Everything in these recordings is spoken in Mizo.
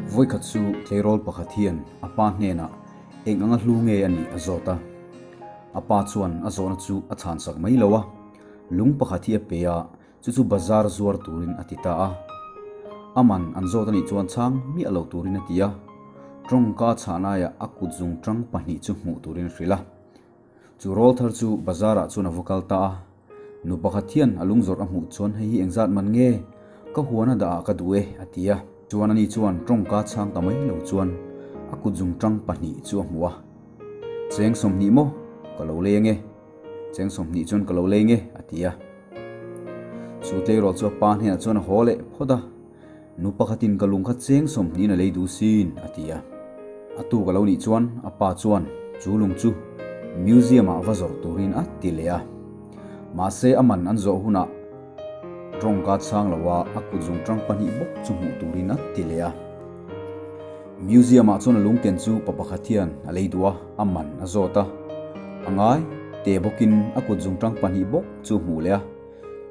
Vawikhat chu tleirawl pakhat hian a pa hnenah eng anga hlu nge a nih a zawt a. A pa chuan a zawhna chu a chhansak mai lo a, lung pakhat hi a pe a, chu chu bazar zuar turin a ti ta a. A man an zawt a nih chuan chhang miah lo turin a ti a, tawngka chhahnaiah a kut zungtang pahnih chu hmuh turin a hrilh a. Chu rawl thar chu bazar ah chuan a va kal ta a, nu pakhat hian a lung zawrh a hmuh chuan hei hi engzat man nge ka huan a dah ah ka duh e a ti a. Chuan ani chuan tawngka chhang ta mai lo chuan a kut zungtang pahnih chu a hmu a, Cheng 20 maw ka lo leng e, cheng 20 chuan ka lo leng e a ti a. Chu tleirawl chu a pa hnenah chuan a haw leh phawt a. Nu pakhatin ka lung kha cheng 20 a lei duh sin, a ti a. A tuk a lo nih chuan a pa chuan chu lung chu museum ah va zawrh turin a ti leh a. Mahse a man an zawh hunah tawngka chhang lo a a kut zung tang pahnih bawk chu hmuh turin a ti leh a. Museum ah chuan a lung ken chu pa pakhat hian a lei duh a, a man a zawt a. A ngai te bawkin a kut zung tang pahnih bawk chu hmuh leh a.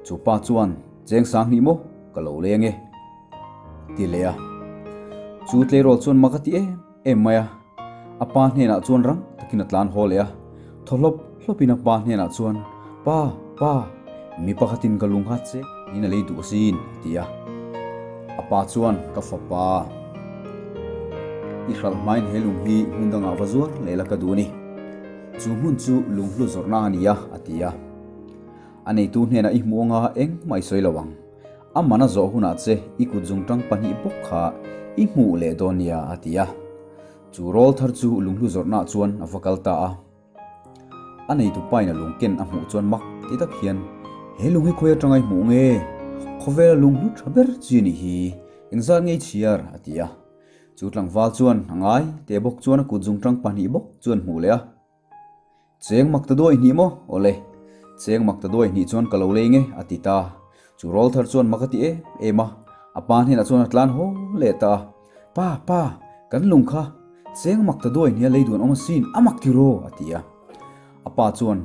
Chu pa chuan Cheng 20 maw ka lo leng e ti leh a. Chu tleirawl chuan mak a ti em em mai a. A pa hnenah chuan rang takin a tlan haw leh a. Thaw hlawp hlawpin a pa hnenah chuan, Pa, pa, mi pakhatin ka lung hat che in a lei duh asin a ti a. A pa chuan, Ka fapa, i hralh hmain he lung hi hmun dangah va zuar leh la ka duh a ni. Chu hmun chu lunghlu zawrhna a ni a, a ti a. A neitu hnenah i hmuh anga engmah i sawi lo ang. A man a zawh hunah che i kut zungtang pahnih bawk kha i hmuh leh dawn nia a ti a. Chu rawl thar chu lunghlu zawrhnah chuan a va kal ta a. A neitu pain a lung ken a hmuh chuan mak ti tak hian, He lung hi khawi atanga i hmuh nge? Khawvela lunghlu tha ber chi nih hi, engzat nge i chhiar? a ti a. Chu tlangval chuan a ngai teh bawk chuan a kut zungtang pahnih bawk chuan hmuh leh a. Cheng mak ta duai hnih maw? Awle. Cheng mak ta duai hnih chuan ka lo leng e, a ti ta. Chu rawl thar chuan mak a ti em em a. A pa hnenah chuan a tlan haw leh ta a. Pa, pa, kan lung kha cheng mak ta duai hnih a lei duan awm asin, a mak ti raw, a ti a. A pa chuan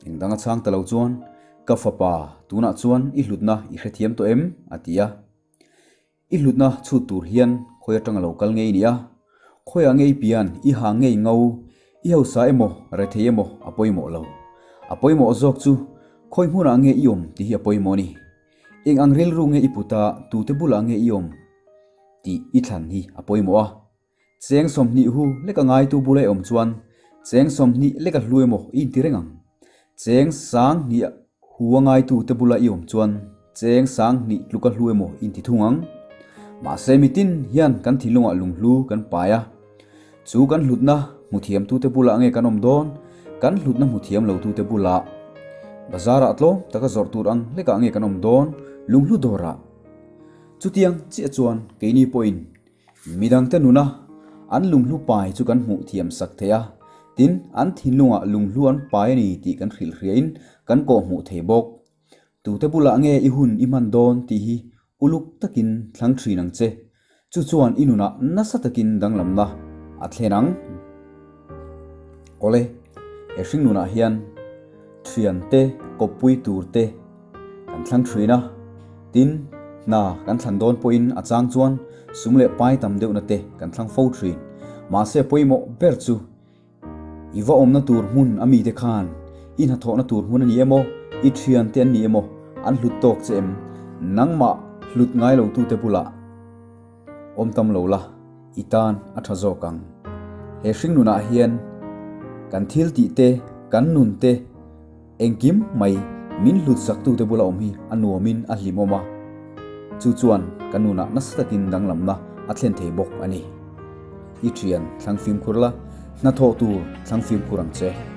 eng dang a chhang ta lo chuan, Ka fapa, tunah chuan i hlutna i hrethiam tawh em? a ti a. I hlutna chhut tur hian khawi atanga lo kal ngei nia, khawiah ngei pian i ha ngei ngo, i hausa emaw rethei emaw a pawimawh lo. A pawimawh zawk chu khawi hmunah nge i awm tih hi a pawimawh a ni. Eng ang rilru nge i put a, tute bulah nge i awm tih i thlan hi a pawimawh a. Cheng 20 hu leka ngaitu bula i awm chuan cheng 20 leka hlu emaw i inti reng ang. Cheng 20 hu a ngaitu te bula i awm chuan cheng 20 tluka hlu emaw i inti thung ang. Mahse mitin hian kan thinlungah lunghlu kan pai a. Chu kan hlutna hmu thiamtute bulah nge kan awm dawn? Kan hlutna hmu thiam lotute bulah bazarah tlawm taka zawrh tur ang hlekah nge kan awm dawn? Lunghlu dawrah. Chutiang chiah chuan keini pawhin Midangte nuna an lunghlu pai chu kan hmuh thiam sak thei a, tin, an thinlungah lunghlu an pai a ni tih kan hrilh hriain kan kawh hmuh thei bawk. Tute bulah nge i hun i hman dawn tih hi uluk takin thlang thin ang che. Chu chuan i nunah nasa takin danglamna a thlen ang. Awle, he hring nunah hian thiante kawppui turte Kan thlang thin a, tin, hna kan thlan dawn pawhin a chang chuan sum leh pai tam deuhna te kan thlang fo thin. Mahse pawimawh ber chu i va awmna tur hmun a mite khan i hnathawhna tur hmun a ni emaw, i thiante an ni emaw an hlut tawk che em? Nangmah hlut ngai lo tute bulah awm tam lo la, i tan a tha zawk ang. He hringnunah hian kan thil tih te, kan nun te, Engkim mai min hlut zaktute bula awm hi a nuamin a hlimawm a, chu chuan ka nunah nasa takin danglamna a thlen thei bawk a ni. I thian thlang fimkhur la, hnathawh tur thlang fimkhur ang che.